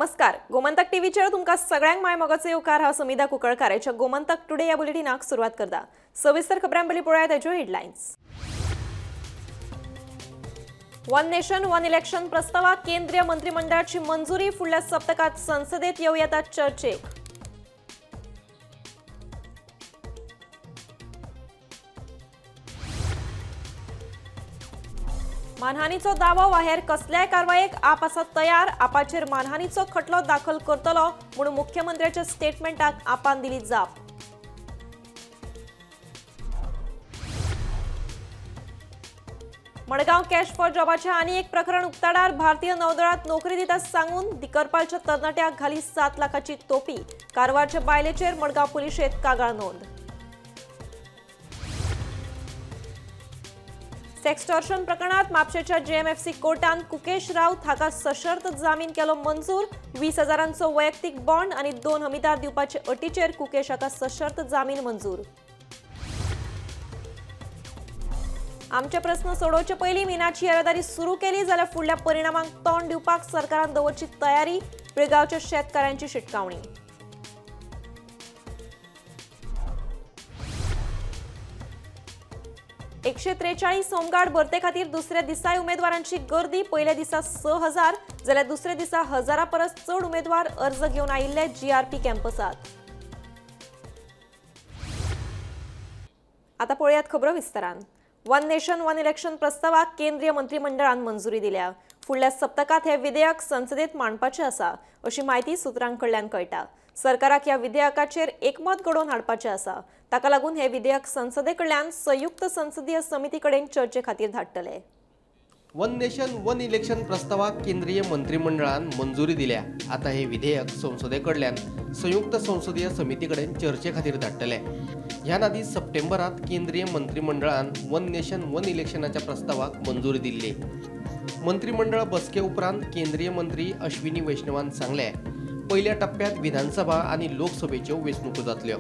नमस्कार, गोमंतक टीव्हीचेर तुमकां सगळ्यांक my मोगाचो येवकार. हांव समिधा कुंकळकार. ह्या गोमंतक टुडे ह्या बुलेटिनाक सुरवात करता. सविस्तर खबरां पयलीं पळोवया ताच्यो headlines. One nation one election प्रस्तावाक केंद्रीय मंत्रिमंडळाची मंजुरी. फुडल्या सप्तकात संसदेत येवं येता चर्चेक. मानहानीचो दावो वा हेर कसल्याय कारवायेक आप आसा तयार. आपाचेर मानहानीचो खटलो दाखल करतलो म्हूण मुख्यमंत्र्याच्या स्टेटमेंटाक आपान दिली जाप. मडगांव कॅश फॉर जॉबाचें आनी एक प्रकरण उक्ताडार. भारतीय नौदळांत नोकरी दिता सांगून दिकरपालच्या तरणाट्याक घाली 7 लाखाची तोपी. कारवारच्या बायलेचेर मडगांव पुलिशेंत कागाळ नोंद. सेक्स्टॉर्शन प्रकरणात म्हापशेच्या जेएमएफसी कोर्टान कुकेश राऊत हाका सशर्त जामीन केलो मंजूर. 20,000 वैयक्तीक बॉन्ड आनी 2 हमीदार दिवपाचे अटीचेर कुकेश हाका सशर्त जामीन मंजूर. आमचे प्रस्न सोडोवचे पयलीं मिनाची येरादारी सुरू केली जाल्यार फुडल्या परिणामांक तोंड दिवपाक सरकारान दवरची तयारी. पिळगांवच्या शेतकारांची शिटकावणी. एकशे 43 होमगार्ड भरते खातीर दुसऱ्या दिसाय उमेदवारांची गर्दी. पयल्या दिसा 6,000 जाल्यार दुसऱ्या दिसा 1,000 परस चड उमेदवार अर्ज घेवन आयिल्ले जीआरपी कॅम्पसात. आता पळयात खबरो विस्तारान. वन नेशन वन इलेक्शन प्रस्तावाक केंद्रीय मंत्रिमंडळान मंजुरी दिल्या. फुडल्या सप्तकात हे विधेयक संसदेत मांडपाचें आसा अशी म्हायती सुत्रां कडल्यान कळटा. सरकाराक ह्या विधेयकाचेर एकमत घडोवन हाडपाचें आसा. ताका लागून हे विधेयक संसदे कडल्यान संयुक्त संसदीय समिती कडेन चर्चे खातीर धाडटले. वन नेशन वन इलेक्शन प्रस्तावाक केंद्रीय मंत्रिमंडळान मंजुरी दिल्या. आता हे विधेयक संसदे कडल्यान संयुक्त संसदीय समिती कडेन चर्चे खातीर धाडटले. ह्या आदी सप्टेंबरात केंद्रीय मंत्रिमंडळान वन नेशन वन इलेक्शनाच्या प्रस्तावाक मंजुरी दिल्ली. मंत्रिमंडळ बसके उपरांत केंद्रीय मंत्री अश्विनी वैष्णवान सांगले, पयल्या टप्प्यात विधानसभा आनी लोकसभेच्यो वेंचणुको जातल्यो.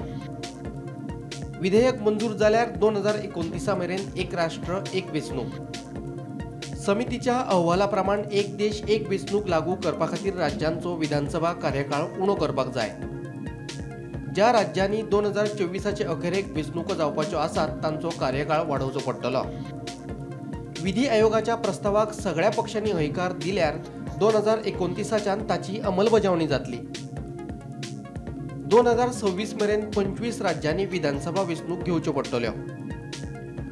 विधेयक मंजूर जाल्यार 2029 मेरेन एक राष्ट्र एक वेंचणूक. समितीच्या अहवाला प्रमाण एक देश एक वेंचणूक लागू करपा खातीर राज्यांचो विधानसभा कार्यकाळ उणो करपाक जाय. ज्या राज्यांनी 2024 अखेरेक वेंचणुको जावपाच्यो आसात तांचो कार्यकाळ वाडोवचो पडटलो. विधी आयोगाच्या प्रस्तावाक सगळ्या पक्षांनी हयकार दिल्यार 2029 ताची अंमलबजावणी जातली. 2026 मेरेन 25 राज्यांनी विधानसभा वेंचणूक घेवच्यो पडटल्यो.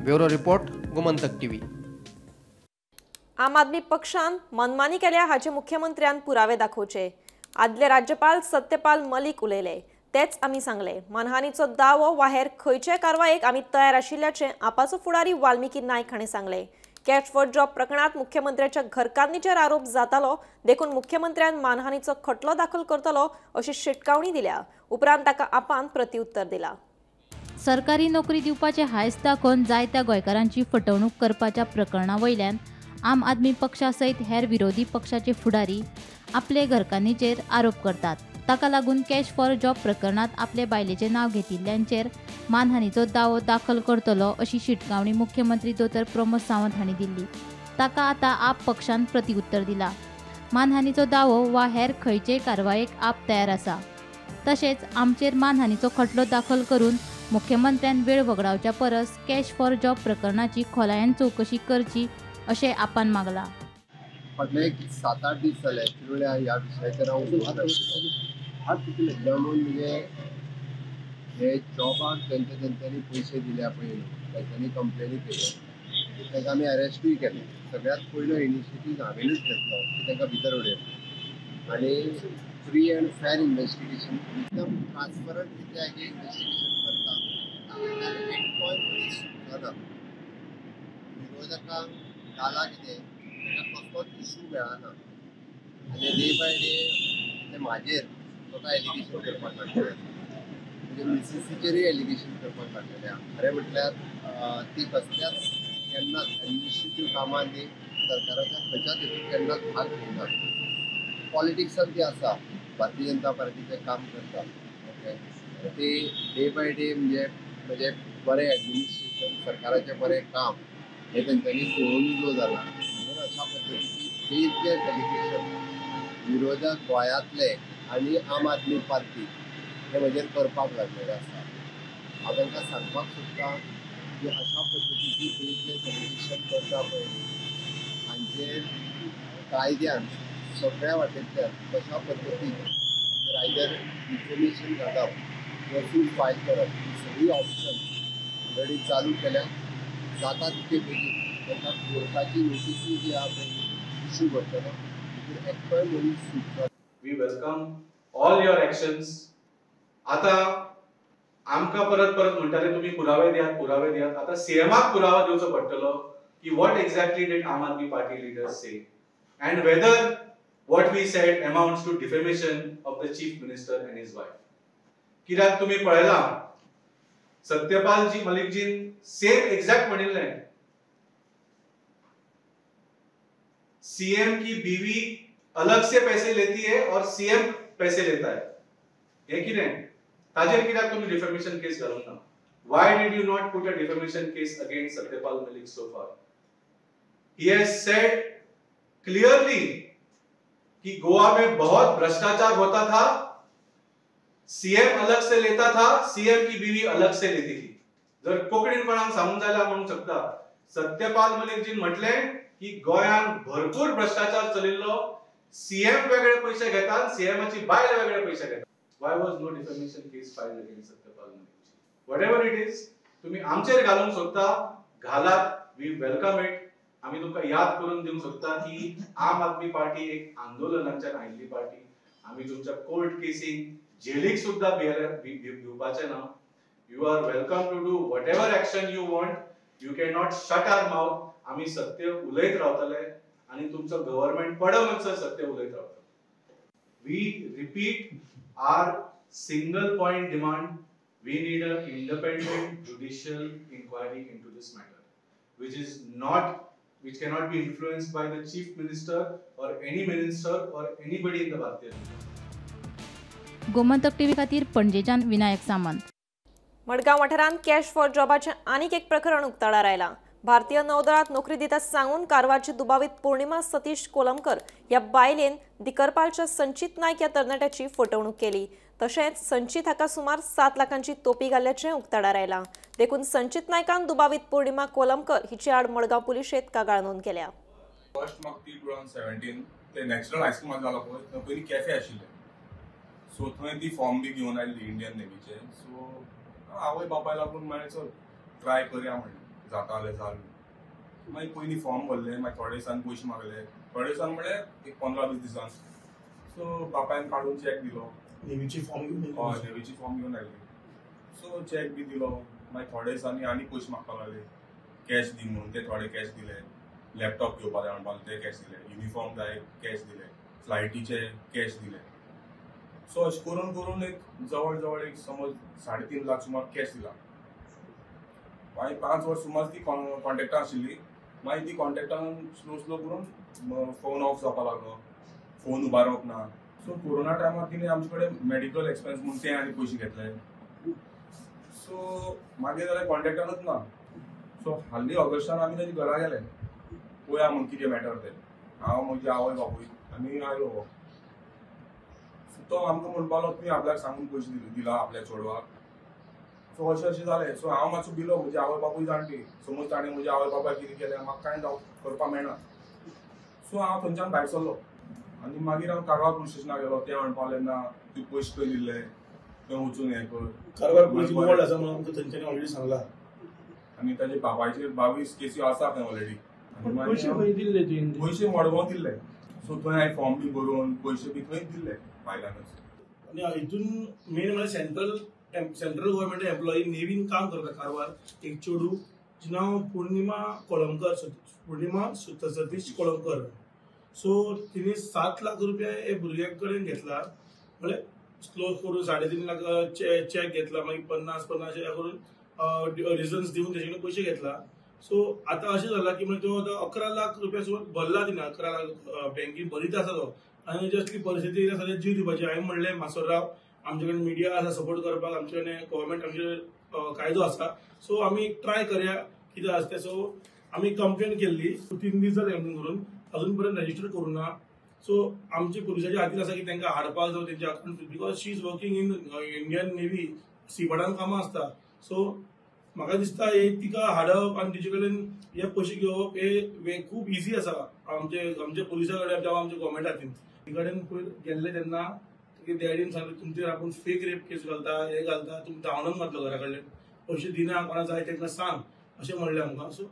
Bureau report, Gomantak TV. आम आदमी पक्षान मनमानी केल्या हाचे मुख्यमंत्र्यान पुरावे दाखोवचे. आदले राज्यपाल सत्यपाल मलिक उलयले. तेच आमी सांगले, मानहानीचो दावो वा हेर खंयच्याय कारवायेक आमी तयार आशिल्ल्याचें आपाचो फुडारी वाल्मिकी नायक हांणी सांगले. कॅश फॉर जॉब प्रकरणात मुख्यमंत्र्याच्या घरकान्नीचेर आरोप जातालो देखून मुख्यमंत्र्यान मानहानीचो खटलो दाखल करतलो अशी शिटकावणी दिल्या. उपरांत ताका आपान प्रतिउत्तर दिला. सरकारी नोकरी दिवपाचे हायस दाखोवन जायत्या गोंयकारांची फटवणूक करपाच्या प्रकरणा वयल्यान आम आदमी पक्षा सयत हेर विरोधी पक्षाचे फुडारी आपले घरकान्नीचेर आरोप करतात. ताका लागून कॅश फॉर जॉब प्रकरणात आपले बायलेचें नांव घेतिल्ल्यांचेर मानहानीचो दावो दाखल करतलो अशी शिटकावणी मुख्यमंत्री दोतोर प्रमोद सावंत हांणी दिल्ली. ताका आतां आप पक्षान प्रतिउत्तर दिला. मानहानीचो दावो वा हेर खंयचेय कारवायेक आप तयार आसा. तशेंच आमचेर मानहानीचो खटलो दाखल करून मुख्यमंत्र्यान वेळ वगडावच्या परस कॅश फॉर जॉब प्रकरणाची खोलायेन चवकशी करची अशें आपान मागला. फाटले एक 7-8 दीस जाले किल्ल्या ह्या विशयाचेर हांव उलयतां. म्हणजे हे जॉबाक तेंच्या तेंच्यांनी पयशे दिल्या पळय, तेंच्यांनी कंप्लेनी केल्यो, तांकां आमी अरेस्टूय केले. सगळ्यांत पयलो इनिशिएटीव हांवेनूच घेतलो की तांकां भितर उडयले आनी फ्री अँड फेर इन्वेस्टिगेशन, एकदम ट्रान्सपरंट रित्या हें इन्वेस्टिगेशन करता. एकटोय मनीस सुटना. विरोधकांक जाला कितें तांकां कसलोच इशू मेळना आनी डे बाय डे ते म्हाजेर स्वता एलिगेशन करपाक लागले. म्हणजे मिसीसीचेरूय एलिगेशन करपाक लागलेले. खरें म्हटल्यार ती कसल्याच केन्नाच एडमिनिस्ट्रेटीव कामांनी सरकाराच्या खंयच्याच हितून केन्नाच भाग घेयना. पॉलिटिक्सान ती आसा, भारतीय जनता पार्टीचें काम करता. ओके, ती डे बाय डे म्हणजे म्हणजे बरें एडमिनिस्ट्रेशन, सरकाराचें बरें काम हें तेंच्यांनी पळोवन जो जाला. म्हणून अशा पद्दतीची बेजलेस एलिगेशन विरोधक गोंयांतले आनी आम आदमी पार्टी हे म्हजेर करपाक लागलेले आसा. हांव तांकां सांगपाक सोदता की अशा पद्दतीची बेजलेस एलिगेशन करता पळय हांचेर कायद्यान सगळ्या वाटेंतल्यान कशा पद्दतीन जर आयदर डिफेमेशन घालप किंवा सूट फायल करप ही सगळी ऑप्शन ऑलरेडी चालू केल्या. जाता तितके बेगीन तांकां कोर्टाची नोटीसूय जी आहा पळय इशू करतलो, तितून एकटोय मनीस सुटलो. We welcome all your actions. आतां आमकां परत परत म्हणटाले तुमी पुरावे दियात, पुरावे दियात. आतां सीएमाक पुरावा दिवचो पडटलो की what exactly did Aam Aadmi Party leaders say and whether what we said amounts to defamation of the chief minister and his wife. कित्याक तुमी पळयलां सत्यपाल जी मलिकजीन सेम एक्झॅक्ट म्हणिल्लें, सीएम की बीवी अलग से पैसे लेती है और सीएम पैसे लेता है. हे कितें ताजेर कित्याक तुमी डिफेमेशन केस घालूंक ना? Why did you not put a defamation case against Satyapal Malik so far? He has said clearly कि गोवा में बहुत भ्रष्टाचार होता था, सीएम अलग से लेता था, सीएम की बीवी अलग से लेती थी. जर कोंकणीन कोणाक सांगूंक जाल्यार म्हणूंक शकता, सत्यपाल मलिकजीन म्हटलें की गोंयांत भरपूर भ्रष्टाचार चलिल्लो, सीएम वेगळे पैसे घेतात, सीएमाची बायल वेगळे पैसे घेतात. Why was no defamation case filed against Satyapal Malik? Whatever it is, तुम्ही आमचेर घालूंक सोदता, घालात, we welcome it. आमी तुमकां याद करून दिवंक सोदता की आम आदमी पार्टी एक आंदोलनाच्यान आयिल्ली पार्टी. आमी तुमच्या कोर्ट केसींक, जेलीक सुद्दां भिवपाचें ना. You are welcome to do whatever action you want. You can not shut our mouth. आमी सत्य उलयत रावतले आनी तुमचो गव्हर्मेंट पड म्हणसर सत्य उलयत रावतले. We repeat our single point demand. We need an independent judicial inquiry into this matter, which cannot be influenced by the chief minister or any minister or anybody in the Bharatiya Janata. Gomantak TV खातीर पणजेच्यान विनायक सामंत. मडगांव वाठारांत cash for जॉबाचें आनीक एक प्रकरण उक्ताडार आयलां. भारतीय नौदळांत नोकरी दिता सांगून कारवारची दुबावीत पौर्णिमा सतीश कोलमकर ह्या बायलेन दिकरपालच्या संचित नायक ह्या तरणाट्याची फटवणूक केली. तशेंच संचित हाका सुमार 7 लाखांची तोपी घाल्ल्याचें उक्ताडार आयलां. देखून संचित नायकान दुबावीत पौर्णिमा कोलमकर हिचे आड मडगांव पुलिशेंत कागाळ नोंद केल्या. फर्स्ट म्हाका ती 2017 ते नॅचरल हायस्कूल जालो पळय, थंय पयलीं कॅफे आशिल्ले, सो थंय ती फॉर्म बी घेवन आयिल्ली इंडियन नेवीचे. सो आवय बापाय लागून मागीर चल ट्राय करया म्हणलें, जाता जाल्यार जालें. मागीर पयलीं फॉर्म भरलें, मागीर थोडे दिसान पयशे मागले, थोडे दिसान म्हळ्यार एक 15-20 दिसान. सो बापायन काडून चॅक दिलो, नेवीची फॉर्म घेवन, हय नेवीची फॉर्म घेवन आयली. सो चॅक बी दिलो, मागीर थोडे दिसांनी आनी पयशे मागपाक लागले, कॅश दी म्हणून, ते थोडे कॅश दिले. लॅपटॉप घेवपाक जाय म्हणपाक ते कॅश दिले, युनिफॉर्म जाय कॅश दिले, फ्लायटीचे कॅश दिले. सो अशें करून करून एक जवळ जवळ एक समज 3.5 लाख सुमार कॅश दिला. मागीर 5 वर्स सुमार ती कॉन्टेक्टान आशिल्ली. मागीर ती कॉन्टेक्टान स्लो स्लो करून फोन ऑफ जावपाक लागलो, फोन उबारप ना. सो कोरोना टायमार तिणें आमचे कडेन मेडिकल एक्सपेन्स म्हूण ते आनी पयशे घेतले. सो मागीर जाल्यार कॉन्टेक्टानूच ना. सो हाल्ली ऑगस्टान आमी ताच्या घरा गेले, पळोवया म्हूण कितें मॅटर तें. हांव, म्हजी आवय बापूय आनी आयलो. सो तो आमकां म्हणपाक लागलो तुमी आपल्याक सांगून पयशे दिला आपल्या चेडवाक. सो अशें अशें जालें. सो हांव मातसो भिलो, म्हजी आवय बापूय जाणटी, समज ताणें म्हज्या आवय बापायक कितें केलें म्हाका कांय करपाक मेळना. सो हांव थंयच्यान भायर सरलो आनी मागीर हांव कारवार पुलीस स्टेशनाक गेलो. ते म्हणपाक लागले ना तूं पयशे खंय दिल्ले, थंय वचून हें कर. कारवार पुलीस बोर्ड आसा म्हणून आमकां थंयच्यान ऑलरेडी सांगला. आनी ताजे बापायचेर 22 केसी आसा थंय ऑलरेडी. पयशे खंय दिल्ले तुवें? पयशे मडगांव दिल्ले. सो थंय हांवें फॉर्म बी बरोवन पयशे बी थंयच दिल्ले बायलानच. आनी हितून मेन म्हळ्यार सेंट्रल गव्हर्मेंट एम्प्लॉई नेवीन काम करता कारवार, एक चेडूं जें नांव पूर्णिमा कोळंबकर, पूर्णिमा सतीश कोळंबकर. सो तिने 7 लाख रुपया हे भुरग्या कडेन घेतला, म्हळ्यार स्लो करून 3.5 लाख चॅक घेतला, मागीर 50-50 करून रिजन्स दिवन तेजे कडेन पयशे घेतला. सो आतां अशें जालां की म्हणजे तो आतां 11 लाख रुपया सुमार भरला तिणें, 11 लाख बँकेन भरीत आसा तो. आनी असली परिस्थिती आसा जीव दिवपाची. हांवें म्हणलें मासोर राव, आमचे कडेन मिडिया आसा सपोर्ट करपाक, आमचे कडेन गव्हर्मेंट, आमचे कायदो आसा, सो आमी ट्राय करया कितें आसा तें. सो आमी कंप्लेन केल्ली, 3 दीस जाले कंप्लेन करून, अजून पर्यंत रजिस्टर करूं ना. सो आमचे पुलिसाच्या हातीन आसा की तांकां हाडपाक जावं तेंच्या account, because she is working in Indian Navy, सीबोर्डान कामां आसता. सो म्हाका दिसता हे तिका हाडप आनी तिचे कडेन हे पयशे घेवप हे खूब इजी आसा आमचे आमच्या पुलिसा कडेन जावं आमच्या गव्हर्मेंट हातीन. ती कडेन पयर गेल्ले तेन्ना तुगे डॅडीन सांगलें तुमचेर आपूण फेक रेप केस घालता, हे घालता, तुमी धांवडून घातलो घरा कडल्यान, पयशे दिना कोणा जाय तांकां सांग अशें म्हणलें आमकां. सो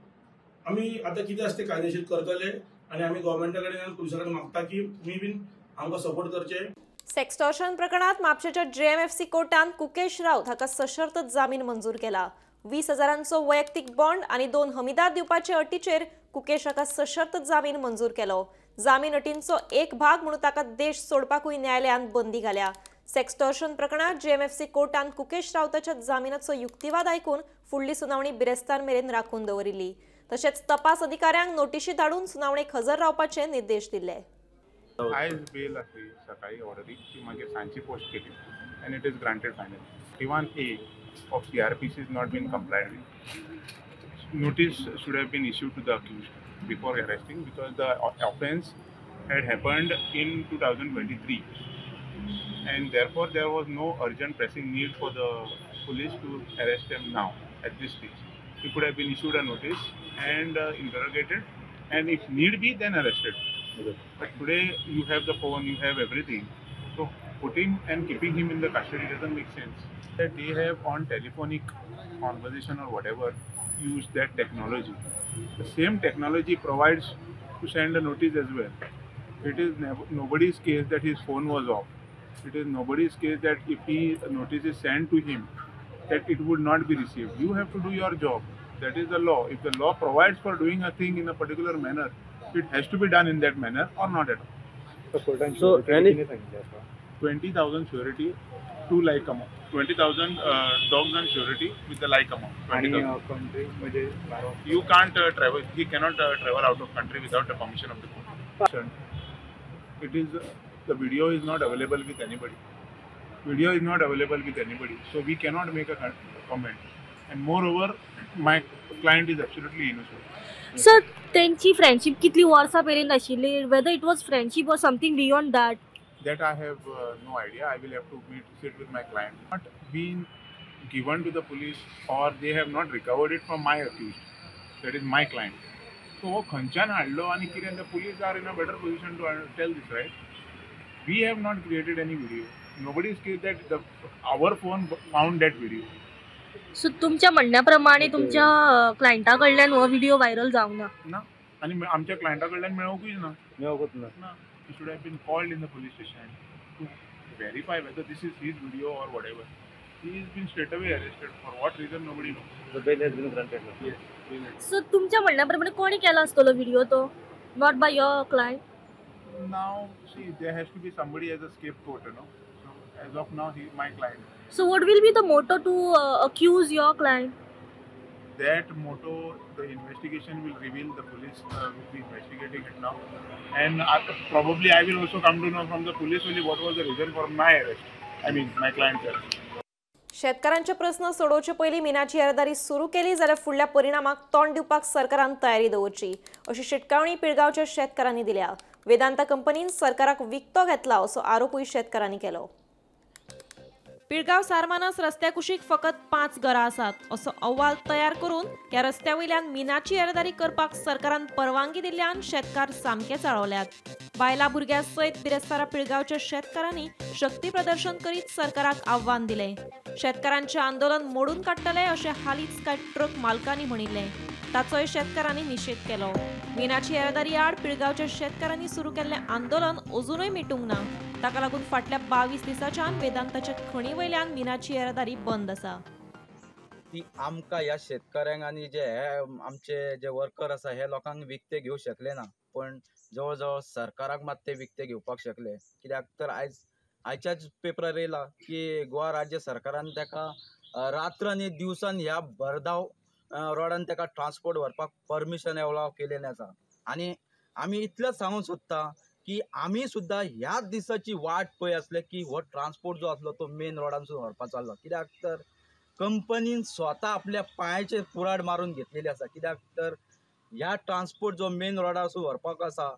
आमी आतां कितें आसा तें कायदेशीर करतले आनी आमी गव्हर्मेंटा कडेन आनी पुलिसा कडेन मागता की तुमी बीन आमकां सपोर्ट करचे. सेक्स्टॉर्शन प्रकरणात म्हापशेच्या जेएमएफसी कोर्टान कुकेश राऊत हाका सशर्त जामीन मंजूर केला. 20,000 वैयक्तीक बॉन्ड आनी 2 हमीदार दिवपाचे अटीचेर कुकेश हाका सशर्त जामीन मंजूर केलो. जामीन अटींचो एक भाग म्हणून ताका देश सोडपाकूय न्यायालयान बंदी घाल्या. सेक्स्टॉर्शन प्रकरणात जेएमएफसी कोर्टान कुकेश राऊताच्या जामिनाचो युक्तिवाद आयकून फुडली सुनावणी बिरेस्तार मेरेन राखून दवरिल्ली. तशेंच तपास अधिकाऱ्यांक नोटिशी धाडून सुनावणेक हजर रावपाचे निर्देश दिले. आयज बेल आसली सकाळी ऑर्डरीक ती मागीर सांजची पोस्ट केली and it is granted finally. 31A of CrPC is not been complied with. Notice should have been issued to the accused before arresting because the offence had happened in 2023 and therefore there was no urgent pressing need for the police to arrest them now at this stage. He could have been issued a notice and interrogated and if need be then arrested. But today you have the phone, you have everything. So putting and keeping him in the custody doesn't make sense. That they have on telephonic conversation or whatever used that technology. The same technology provides to send a notice as well. It is nobody's case that his phone was off. It is nobody's case that if he notice is sent to him, that it would not be received. You have to do your job. That is the law. If the law provides for doing a thing in a particular manner, it has to be done in that manner or not at all. So, 20,000 surety to like amount. 20,000 dogs on surety with the like amount. 20,000. You can't travel. He cannot travel out of country without the permission of the court. It is the video is not available with anybody. Video is not available with anybody, so we cannot make a comment. And moreover, my client is absolutely innocent. Sir, त्यांची friendship कितली वर्सां पर्यंत आशिल्ली? Whether it was friendship or something beyond that? That I have no idea. I will have to sit with my client. Not been given to the police or they have not recovered it from my accused. That is my client. So, खंयच्यान हाडलो आनी कितें, the police are in a better position to tell this, right? We have not created any video. Nobody is clear that our phone found that video. So, तुमच्या म्हणण्या प्रमाणे तुमच्या क्लायंटा कडल्यान हो व्हिडिओ व्हायरल जावंक ना? ना, आनी आमच्या क्लायंटा कडल्यान मेळोवंकूय ना. मेळोवंकूच ना. He should have been called in the police station to verify whether this is his video or whatever. He has been straight away arrested. For what reason, nobody knows. The bail has been granted now. Yes. So, तुमच्या म्हणण्या प्रमाणे कोणी केला आसतलो video तो? Not by your client? Now, see, there has to be somebody as a scapegoat, you know. So, as of now, he is my client. So, what will be the motto to accuse your client? That motto, the investigation will reveal. The police will be investigating it now, and probably I will also come to know from the police only what was the reason for my arrest. I mean, my client's arrest. शेतकऱ्यांचे प्रस्न सोडोवचे पयलीं मिनाची येरादारी सुरू केली जाल्यार फुडल्या परिणामाक तोंड दिवपाक सरकारान तयारी दवरची अशी शिटकावणी पिळगांवच्या शेतकारांनी दिल्या. वेदांता कंपनीन सरकाराक विकतो घेतला असो आरोपूय शेतकारांनी केलो. पिळगांव सारमानस रस्त्या कुशीक फकत 5 घरां आसात असो अहवाल तयार करून ह्या रस्त्या वयल्यान मिनाची येरादारी करपाक सरकारान परवानगी दिल्ल्यान शेतकार सामके चाळवल्यात. बायलां भुरग्यां सयत बिरेस्तारा पिळगांवच्या शेतकारांनी शक्ती प्रदर्शन करीत सरकाराक आव्हान दिलें. शेतकारांचें आंदोलन मोडून काडटले अशें हालींच कांय ट्रक मालकांनी म्हणिल्लें. ताचोय शेतकारांनी निशेध केलो. मिनाची येरादारी आड पिळगांवच्या शेतकारांनी सुरू केल्लें आंदोलन अजुनूय मिटूंक ना. ताका लागून फाटल्या 22 दिसांच्यान वेदांताच्या खणी वयल्यान मिनाची येरादारी बंद आसा. ती आमकां ह्या शेतकऱ्यांक आनी जे हे आमचे जे वर्कर आसा हे लोकांक विकते घेवंक शकले ना, पण जवळ जवळ सरकाराक मात ते विकते घेवपाक शकले. कित्याक तर आयच्याच पेपरार येयला की गोवा राज्य सरकारान ताका रात्र आनी दिवसान ह्या भरधाव रोडान ताका ट्रान्सपोर्ट व्हरपाक परमिशन एलाव केलेलें आसा. आनी आमी इतलेंच सांगूंक सोदता की आमी सुद्दां ह्याच दिसाची वाट पळय आसले की हो ट्रान्सपोर्ट जो आसलो तो मेन रोडानसून व्हरपाचो आसलो. कित्याक तर कंपनीन स्वता आपल्या पांयाचेर कुराड मारून घेतलेली आसा. कित्याक तर ह्या ट्रान्सपोर्ट जो मेन रोडासून व्हरपाक आसा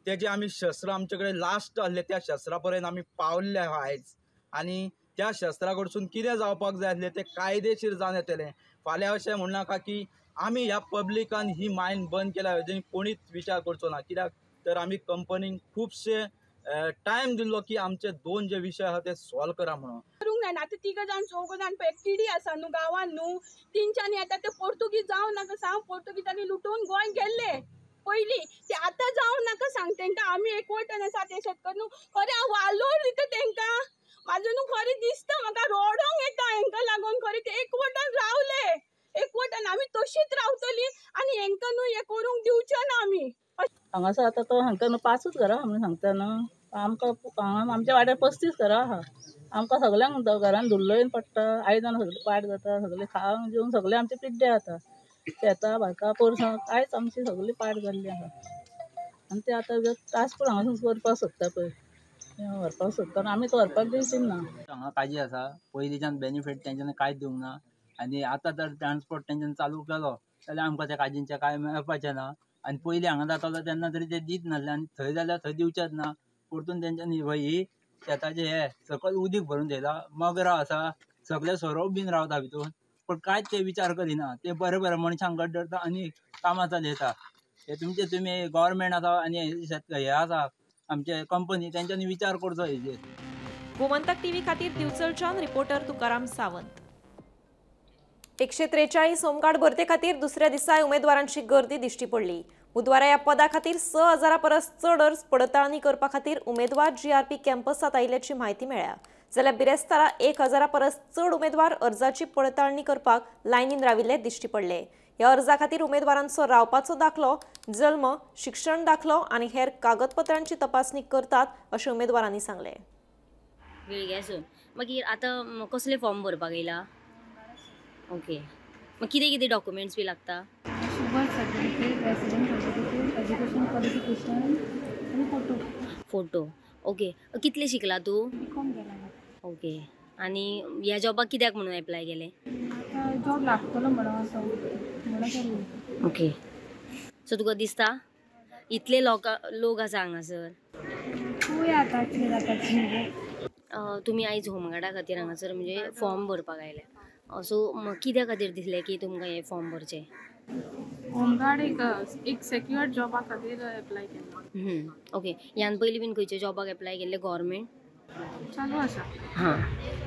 तेजे आमी शस्त्र आमचे कडेन लास्ट आहले त्या शस्त्रा पर्यंत आमी पावल्ले आहा आयज आनी त्या शस्त्रा कडसून कितें जावपाक जाय आसलें तें कायदेशीर जावन येतलें. फाल्यां अशें म्हणनाका की आमी ह्या पब्लिकान ही मायन बंद केल्या हेजेर कोणीच विचार करचो ना, कित्याक तर आमी कंपनीक खुबशे टायम दिल्लो की आमचे दोन जे विशय आहा ते सॉल्व करा म्हणून. करूंक जायना. आतां तिगां जाण चौगां जाण पळय किडी आसा न्हू गांवान न्हू, तेंच्यांनी आतां ते पोर्तुगीज जावं नाका सांग, पोर्तुगीजांनी लुटून गोंय गेल्ले पयलीं, ते आतां जावं नाका सांग तेंकां. आमी एकवटन आसा ते शेतकार न्हू, खरें हांव वालोर दिता तेंकां, म्हाजो न्हू खरें दिसता म्हाका रडोंक येता हेंकां लागून. खरें ते एकवटन रावले, एकवटन आमी तशीच रावतली आनी हेंकां न्हू हें करूंक दिवचे ना आमी. हांगासर आतां तो सांगता न्हू 5च घरां म्हणून सांगता न्हू, आमकां हांगा आमच्या वाड्यार 35 घरां आहा. आमकां सगल्यांक घरान धुल्लो येवन पडटा, आयदनां सगळीं पाड जाता, सगळें खावन जेवन सगळें आमचें पिड्ड्यार जाता. शेतां भाटां पोरसां कांयच आमची सगळी पाड जाल्ली आहा. आनी ते आतां ट्रान्सपोर्ट हांगासून करपाक सोदता पळय, व्हरपाक सोदता, आमी तो व्हरपाक दिवची ना. हांगा काजी आसा, पयलींच्यान बेनिफीट तेंच्यांनी कांयच दिवंक ना आनी आतां जर ट्रान्सपोर्ट तेंच्यांनी चालू केलो जाल्यार आमकां त्या काजींचें कांय मेळपाचें ना. आनी पयलीं हांगा जातालो तेन्ना तरी ते दीत नासले आनी थंय जाल्यार थंय दिवचेच ना. परतून तेंच्यांनी ही शेताचें हें सकयल उदीक भरून थेयलां, मगरां आसा, सगळे सोरोप बीन रावता भितून, पूण कांयच ते विचार करिना. ते बरे बरे मनशांक गड्डरता आनी कामां चलयता. हे तुमचे तुमी गव्हर्मेंट आसा आनी शेत हे आसा आमचे कंपनी, तेंच्यांनी विचार करचो हेजेर. गोमंतक टीव्ही खातीर दिवचलच्यान रिपोर्टर तुकाराम सावंत. 143 होमगार्ड भरते खातीर दुसऱ्या दिसाय उमेदवारांची गर्दी दिश्टी पडली. बुधवारा ह्या पदा खातीर 6000 परस चड अर्ज पडताळणी करपा खातीर उमेदवार जीआरपी कॅम्पसात आयिल्ल्याची म्हायती मेळ्ळ्या. जाल्यार बिरेस्तारा 1000 परस चड उमेदवार अर्जाची पडताळणी करपाक लायनीन राविल्ले दिश्टी पडले. ह्या अर्जा खातीर उमेदवारांचो रावपाचो दाखलो, जल्म, शिक्षण दाखलो आनी हेर कागदपत्रांची तपासणी करतात अशें उमेदवारांनी सांगलें. वेळग्यासून मागीर आतां कसले फॉर्म भरपाक येयला? ओके, मग कितें कितें डॉक्युमेंट्स बी लागता? Birth certificate, resident certificate, education qualification आनी फोटो. Photo, okay. कितले शिकला तूं? बीकॉम केला. ओके, आनी ह्या जॉबाक कित्याक म्हणून एप्लाय केलें? आतां जॉब लागतलो म्हणून असो म्हणून केलें. ओके, सो तुका दिसता इतले लोक आसा हांगासर? पळोवया आतां कितें जाता तें. तुमी आयज होमगार्डा खातीर हांगासर म्हणजे फॉर्म भरपाक आयल्या, सो कित्या खातीर दिसलें की तुमकां हें फॉर्म भरचें? होमगार्ड एक सेक्युअर जॉबा खातीर एप्लाय केल्लो. ओके, ह्यान पयलीं बीन खंयच्या जॉबाक एप्लाय केल्ले गव्हर्मेंट? चालू आसा. हां,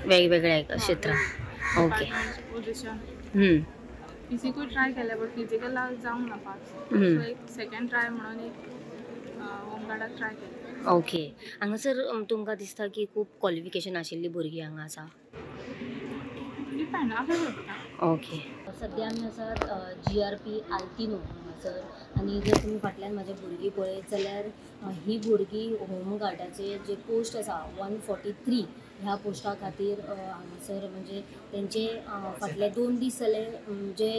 वेगवेगळ्या क्षेत्रांत. ओके, पोझिशन फिजिकूय ट्राय केलें बट फिजिकलाक जावंक ना पास, सो एक सेकंड ट्राय म्हणून एक होमगार्डाक ट्राय केलें. ओके, हांगासर तुमकां दिसता की खूब क्वॉलिफिकेशन आशिल्लीं भुरगीं हांगा आसा? डिपेंड आसूं शकता. ओके, सद्या आमी आसात जीआरपी आल्तिनो हांगासर आनी जर तुमी फाटल्यान म्हाज्या भुरगीं पळयत जाल्यार ही भुरगीं होमगार्डाचे जे पोस्ट आसा 143 ह्या पोस्टा खातीर हांगासर म्हणजे तेंचे फाटले 2 दीस जाले जे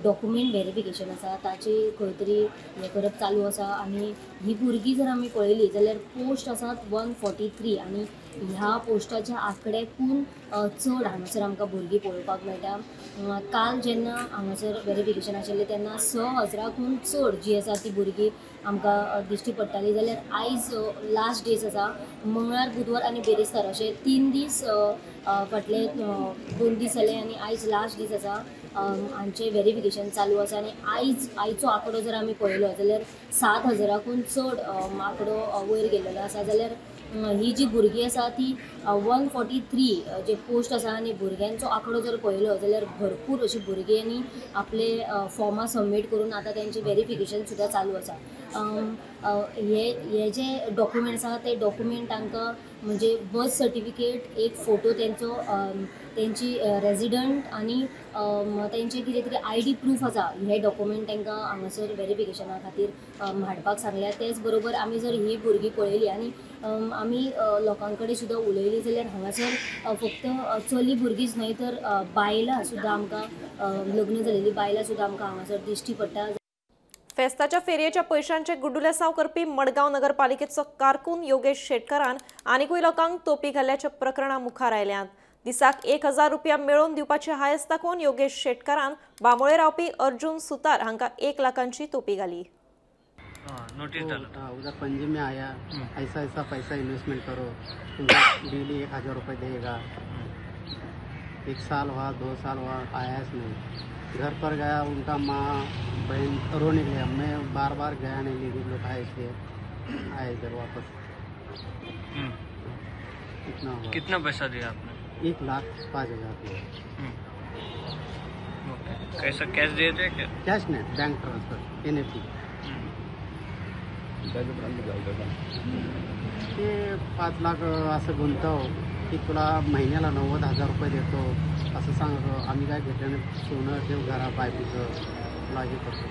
डॉक्युमेंट वेरिफिकेशन आसा ताचे खंय तरी हें करप चालू आसा. आनी ही भुरगीं जर आमी पळयली जाल्यार पोस्ट आसात 143 आनी ह्या पोस्टाच्या आंकड्याकून चड हांगासर आमकां भुरगीं पळोवपाक मेळटा. काल जेन्ना हांगासर वेरिफिकेशन आशिल्लें तेन्ना 6000कून चड जी आसा ती भुरगीं आमकां दिश्टी पडटाली, जाल्यार आयज लास्ट डेज आसा, मंगळार, बुधवार आनी बिरेस्तार अशे 3 दीस फाटले 2 दीस जाले आनी आयज लास्ट दीस आसा. हांचें वेरिफिकेशन चालू आसा आनी आयचो आंकडो जर आमी पळयलो जाल्यार 7000कून चड आंकडो वयर गेल्लो आसा. जाल्यार ही जी भुरगीं आसा ती 143 जे पोस्ट आसा आनी भुरग्यांचो आंकडो जर पळयलो जाल्यार भरपूर अशी भुरग्यांनी आपले फॉर्मां सबमीट करून आतां तेंचें वेरिफिकेशन सुद्दां चालू आसा. हे जे डॉक्युमेंट आसा ते डॉक्युमेंट तांकां म्हणजे बर्थ सर्टिफिकेट, एक फोटो तेंचो, तेंची रेजिडंट आनी तेंचे कितें तरी I D proof आसा, हे डॉक्युमेंट तांकां हांगासर वेरिफिकेशना खातीर हाडपाक सांगल्या. तेच बरोबर आमी जर ही भुरगीं पळयली आनी आमी लोकां कडेन सुद्दां उलयली जाल्यार हांगासर फक्त चली भुरगींच न्हय तर बायलां सुद्दां आमकां, लग्न जालेलीं बायलां सुद्दां आमकां हांगासर दिश्टी पडटा. फेस्ताच्या फेरयेच्या पैशांचे गुड्डुलेसांव करपी मडगांव नगरपालिकेचो कारकून योगेश शेटकारान आनिकूय लोकांक तोपी घाल्ल्याच्या प्रकरणा मुखार आयल्यांत. दिसाक 1000 रुपया मेळोवन दिवपाची हायस दाखोवन योगेश शेटकारान बांबोळे रावपी अर्जुन सुतार हांकां 1 लाखांची तोपी घाली. नोटिस डाला। उधर पणजी में आया, ऐसा ऐसा पैसा इन्वेस्टमेंट करो, तुमको डेली 1000 रुपये देगा। 1 साल हुआ, 2 साल हुआ, आया नहीं। घर पर गया, उनका माँ बहन रोने गया। मैं बार बार गया नहीं, लेकिन लोग आए इसलिए आए इधर वापस। इतना हुआ। कितना पैसा दिया आपने? 1,05,000 दिया। ओके, कैसा कैश दिए थे क्या? कैश नहीं, बैंक ट्रांसफर, NEFT। ते 5 लाख असं गुंतव की तुला महिन्याला 90,000 रुपये देतो असं सांगतो। आम्ही काय घेतलं नाही, सोनं ठेव घरा बायकोचं तुला हे करतो।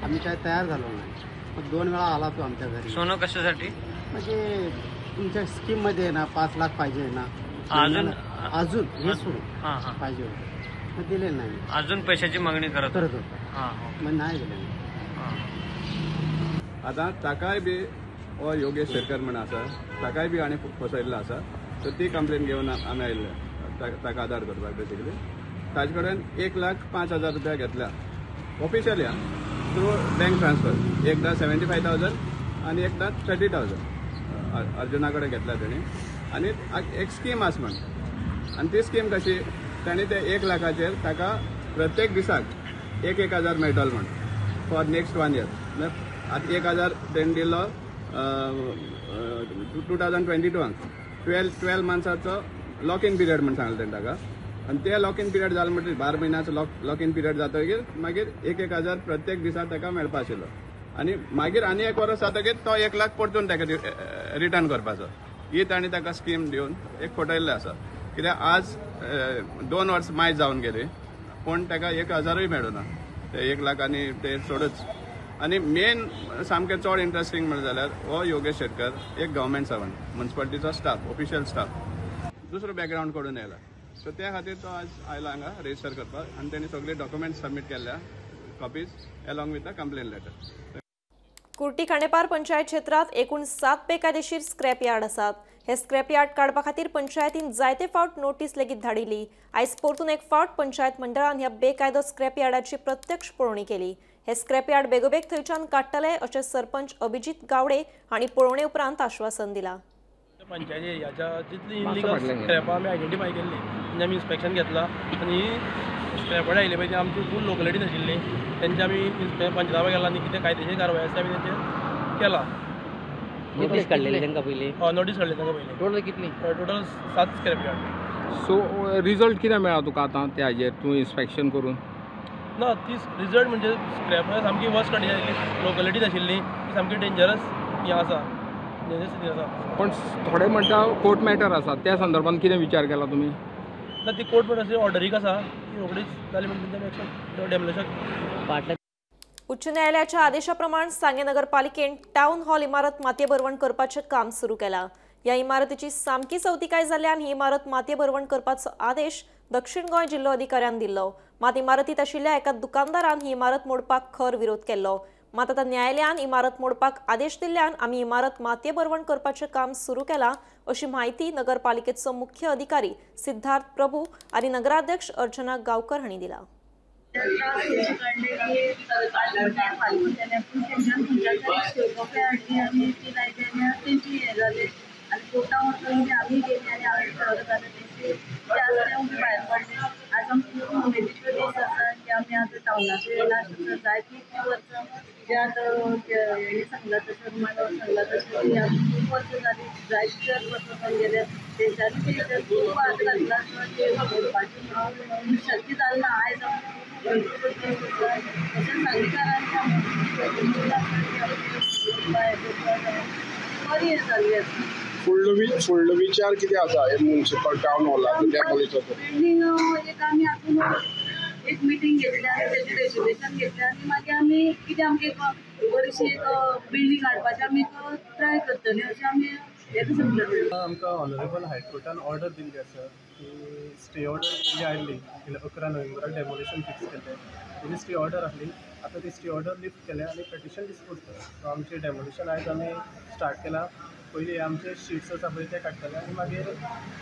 आम्ही काय तयार झालो नाही। मग 2 वेळा आला तो आमच्या घरी। सोनं कशासाठी? म्हणजे तुमच्या स्कीममध्ये आहे ना, 5 लाख पाहिजे ना अजून, अजून हे सोडून पाहिजे होतं, मग दिले नाही। अजून पैशाची मागणी करत होता, मग नाही दिले। आतां ताकाय बी हो योगेश शेटकर म्हण आसा, ताकाय बी हाणें फसयल्लो आसा। सो ती कंप्लेन घेवन आमी आयिल्ले ताका आदार करपाक। बेसिकली ताजे कडेन 1,05,000 रुपया घेतल्या ऑफिशियली थ्रू बँक ट्रान्सफर। एकदां 75,000 आनी एकदां 30,000 अर्जुना कडेन घेतल्या तेणी। आनी एक स्कीम आसा म्हण, आनी ती स्कीम कशी, ताणी ते 1 लाखाचेर ताका प्रत्येक दिसाक 1-1 हजार मेळटलो म्हण फॉर नेक्स्ट 1 इयर। आतां 1,000 तेणी दिलो 2022 12 मंथ्साचो लॉक इन पिरियड म्हण सांगलें तेणी ताका। आनी ते लॉक इन पिरियड जालो म्हणटकीर 12 म्हयन्याचो लॉक इन पिरियड जातकीर मागीर 1-1 हजार प्रत्येक दिसा ताका मेळपा आशिल्लो। आनी मागीर आनी 1 वर्स जातकीर तो 1 लाख परतून ताका रिटर्न करपाचो। ही ताणी ताका स्कीम दिवन एक फटयल्लें आसा। कित्याक आज 2 वर्स मायज जावन गेली पूण ताका 1,000ूय मेळूना, ते 1 लाख आनी ते सोडूच। आनी मेन सामकें चड इंट्रस्टींग म्हणलें जाल्यार हो योगेश शेटकर एक गव्हर्मेंट सर्वंट, म्युनिसिपालिटीचो स्टाफ, ऑफिशियल स्टाफ, दुसरो बॅकग्रावंड कडून येयला। सो त्या खातीर तो आज आयला हांगा रजिस्टर करपाक आनी तेणी सगळे डॉक्युमेंट्स सबमीट केल्ल्या copies along with the complain letter. Curti Khandepar panchayat क्षेत्रात एकूण 7 बेकायदेशीर स्क्रॅप यार्ड आसात। हे स्क्रॅप यार्ड काडपा खातीर पंचायतीन जायते फावट नोटीस लेगीत धाडिल्ली। आयज परतून एक फावट पंचायत मंडळान ह्या बेकायदो स्क्रॅप यार्डाची प्रत्यक्ष पळोवणी केली। हे स्क्रॅप यार्ड बेगोबेग थंयच्यान काडटले अशें सरपंच अभिजीत गावडे हांणी पळोवणे उपरांत आश्वासन दिलां। पंचायत एरियाच्या जितली इलिगल स्क्रॅपां आमी आयडेंटिफाय केल्ली तेंचे आमी इन्स्पेक्शन घेतलां आनी स्क्रॅप आयिल्ले पळय ती आमची फूल लोकलिटी नाशिल्ली, तेंचे आमी पंचनामा केला आनी कितें कायदेशीर कारवाय आसा आमी तेंचेर केला। नोटीस काडलेली तांकां पयलीं? हय, नोटीस काडली तांकां पयलीं। टोटल कितली? Total 7 scrap yard. So result कितें मेळ्ळा तुका आतां त्या हाजेर तूं इन्स्पेक्शन करून? ना, ती रिजल्ट म्हणजे स्क्रॅप सामकी वर्स कंडिशन आशिल्ली, लोकलिटी नाशिल्ली, ती सामकी डेंजरस हें आसा, डेंजरस स्थिती आसा। पण थोडे म्हणटा कोर्ट मॅटर आसा, त्या संदर्भात कितें विचार केला तुमी? ना, ती कोर्ट मॅटर ऑर्डरीक आसा, ती रोखडीच जाली म्हणून तेंचे एक्शन डेमोलिशन। उच्च न्यायालयाच्या आदेशाप्रमाण सांगें नगरपालिकेन टाउन हॉल इमारत मातये भरवण करपाचें काम सुरू केलां। ह्या इमारतीची सामकी सवतिकाय जाल्ल्यान ही इमारत मातये भरवण करपाचो आदेश दक्षिण गोंय जिल्लो अधिकाऱ्यान दिल्लो। मात इमारतींत आशिल्ल्या एका दुकानदारान ही इमारत मोडपाक खर विरोध केल्लो। मात आतां न्यायालयान इमारत मोडपाक आदेश दिल्ल्यान आमी इमारत मातये भरवण करपाचें काम सुरू केलां अशी म्हायती नगरपालिकेचो मुख्य अधिकारी सिद्धार्थ प्रभू आनी नगराध्यक्ष अर्चना गावकर हांणी दिला। फुडलो विचार कितें आसा हे म्युनिसिपल टावन हॉलाचो डेमोलिशनाचो? बिल्डींग एक आमी आजून एक मिटींग घेतली आनी तेजें रेजोल्युशन घेतलें आनी मागीर आमी कितें आमगे बरीशी एक बिल्डींग हाडपाचें आमी ट्राय करतले अशें आमी हें समजतले। आमकां ऑनरेबल हायकोर्टान ऑर्डर दिल्ली आसा की स्टे ऑर्डर जी आयिल्ली 11 नोव्हेंबराक डेमोलिशन फिक्स केल्लें, तेजी स्टे ऑर्डर आसली. आतां ती स्टे ऑर्डर लिफ्ट केल्या आनी पेटिशन डिस्पोज केलां. सो आमचें डेमोलिशन आयज आमी स्टार्ट केलां. पयलीं आमचे शिट्स आसा पळय ते काडटले आनी मागीर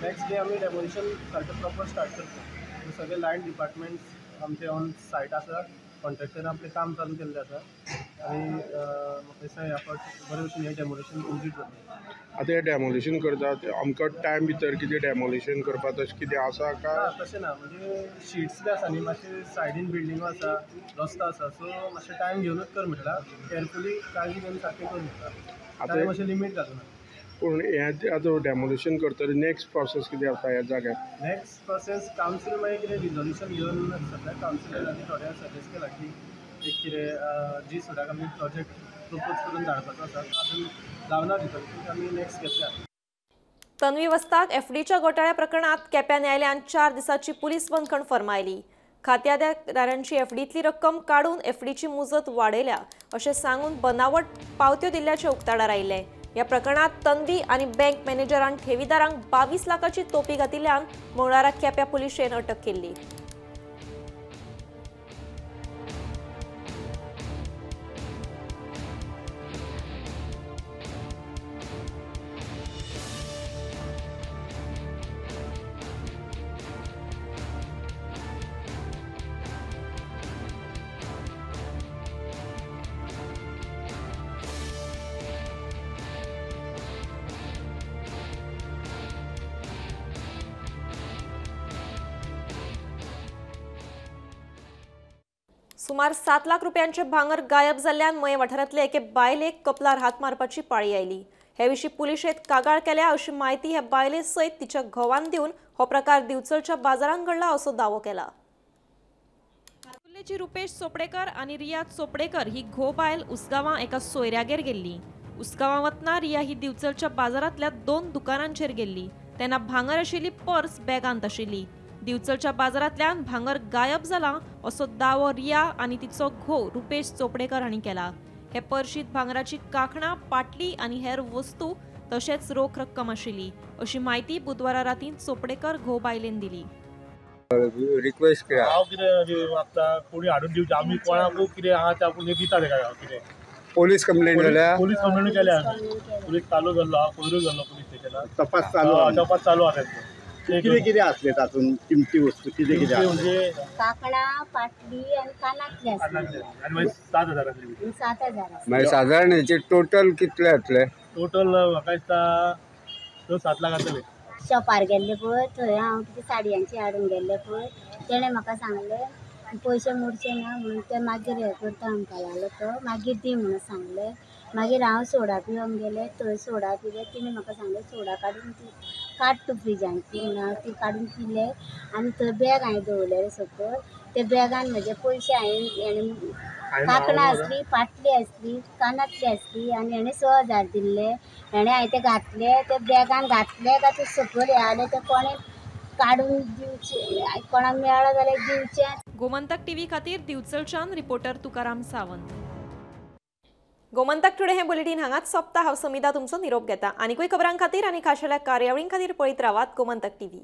नेक्स्ट डे आमी डेमोलिशन सारकें प्रोपर स्टार्ट करतले. सगळे लायन डिपार्टमेंट्स आमचे ऑन सायट आसा, कॉन्ट्रॅक्टरान आपलें काम चालू केल्लें आसा. आनी म्हाका दिसता ह्या फावट बरे भशेन हें डेमोलिशन कंप्लीट जातलें. आतां हें डेमोलिशन करतात अमको टायम भितर कितें डेमोलिशन करपा तशें कितें आसा काय? ना, तशें ना, म्हणजे शिट्स बी आसा न्ही, मातशे सायडीन बिल्डिंगो आसा, रस्तो आसा, सो मातशें टायम घेवनूच कर म्हटलां, केअरफुली काळजी घेवन सारकें कर म्हटलां, टायम मातशें लिमीट घालूना. पूण हें आतां डेमोलिशन करतली नेक्स्ट प्रोसेस कितें आसा ह्या जाग्यार? नेक्स्ट प्रोसेस कावन्सील मागीर कितें रिजोल्युशन घेवन सगळ्या कावन्सिलरांनी थोड्यांक सजेस्ट केलां की एक कितें जी सुडाक आमी प्रोजेक्ट प्रपोज करून धाडपाचो आसा, अजून जावना रिजोल्युशन, आमी नेक्स्ट घेतल्या. तन्वी वस्ताक एफडीच्या घोटाळ्या प्रकरणात केप्यां न्यायालयान 4 दिसांची पुलीस बंदखण फर्मायली. खात्यादारांची एफडीतली रक्कम काडून एफडीची मुजत वाडयल्या अशें सांगून बनावट पावत्यो दिल्ल्याचें उक्ताडार आयिल्लें. ह्या प्रकरणात तन्वी आनी बँक मॅनेजरान ठेवीदारांक 22 लाखाची तोपी घातिल्ल्यान मंगळारा केप्यां पुलिशेन अटक केल्ली. सुमार 7 लाख रुपयांचे भांगर गायब जाल्ल्यान मये वाठारांतले एके बायलेक कपलार हात मारपाची पाळी आयली. हे विशीं पुलिशेंत कागाळ केल्या अशी म्हायती हे बायले सयत तिच्या घोवान दिवन हो प्रकार दिवचलच्या बाजारांत घडला असो दावो केला. हातुर्लेची रुपेश चोपडेकर आनी रिया चोपडेकर ही घोव बायल उसगांवां एका सोयऱ्यागेर गेल्ली. उसगांवां वतना रिया ही दिवचलच्या बाजारांतल्या 2 दुकानांचेर गेल्ली तेन्ना भांगर आशिल्ली पर्स बॅगांत आशिल्ली. दिवचलच्या बाजारांतल्यान भांगर गायब जाला असो दावो रिया आनी तिचो घोव रुपेश चोपडेकर हांणी केला. हे पर्शीत भांगराची कांकणां, पाटली आनी हेर वस्तू तशेंच रोख रक्कम आशिल्ली अशी म्हायती बुधवारा रातीं चोपडेकर घोव बायलेन दिली. रिक्वेस्ट केला हांव कितें मागता कोणी हाडून दिवचें, आमी कोणाकूय कितें आहा तें आपूण दिता तेका कितें. पोलीस कंप्लेंट केल्या? पोलीस कंप्लेंट केल्या आमी, पोलीस चालू जाल्लो, पयरूय जाल्लो पोलीस स्टेशनार, तपास चालू आहा. तपास चालू आहा तेंचो. कितें कितें आसलें तातूंत किमती वस्तू कितें कितें? म्हणजे कांकणां, पाटली आनी कानांतले आसले आनी मागीर 7,000 आसले. 7,000 मागीर सादारण हेचे टोटल कितले जातले? टोटल म्हाका दिसता 6-7 लाख जातले. शॉपार गेल्ले पळय थंय हांव कितें साडयांची हाडून गेल्ले पळय, तेणें म्हाका सांगलें पयशे मोडचे ना म्हणून, ते मागीर हें करता म्हणपा लागलो, तो मागीर दी म्हणून सांगलें. मागीर हांव सोडा पिवंक गेलें, थंय सोडा पिलें, तिणें म्हाका सांगलें सोडा काडून ती काड तूं फ्रिजांतली म्हणून, हांव ती काडून पिलें आनी थंय बॅग हांवें दवरलेलें सकयल, त्या बॅगान म्हजे पयशे हांवें हेणें कांकणां आसली, पाटली आसली, कानांतली आसली आनी हेणें 6,000 दिल्ले. हेणें हांवें ते घातले, ते बॅगान घातले काय ते सकयल हें आलें, ते कोणें काडून दिवचें, कोणाक मेळ्ळो जाल्यार दिवचें. गोमंतक टीव्ही खातीर दिवचलच्यान रिपोर्टर तुकाराम सावंत. गोमंतक टुडे हे बुलेटीन हांगाच सोंपता. हांव समिता तुमचो निरोप घेता. आनीकूय खबरां खातीर आनी खाशेल्या कार्यावळीं खातीर पळयत रावात गोमंतक टीव्ही.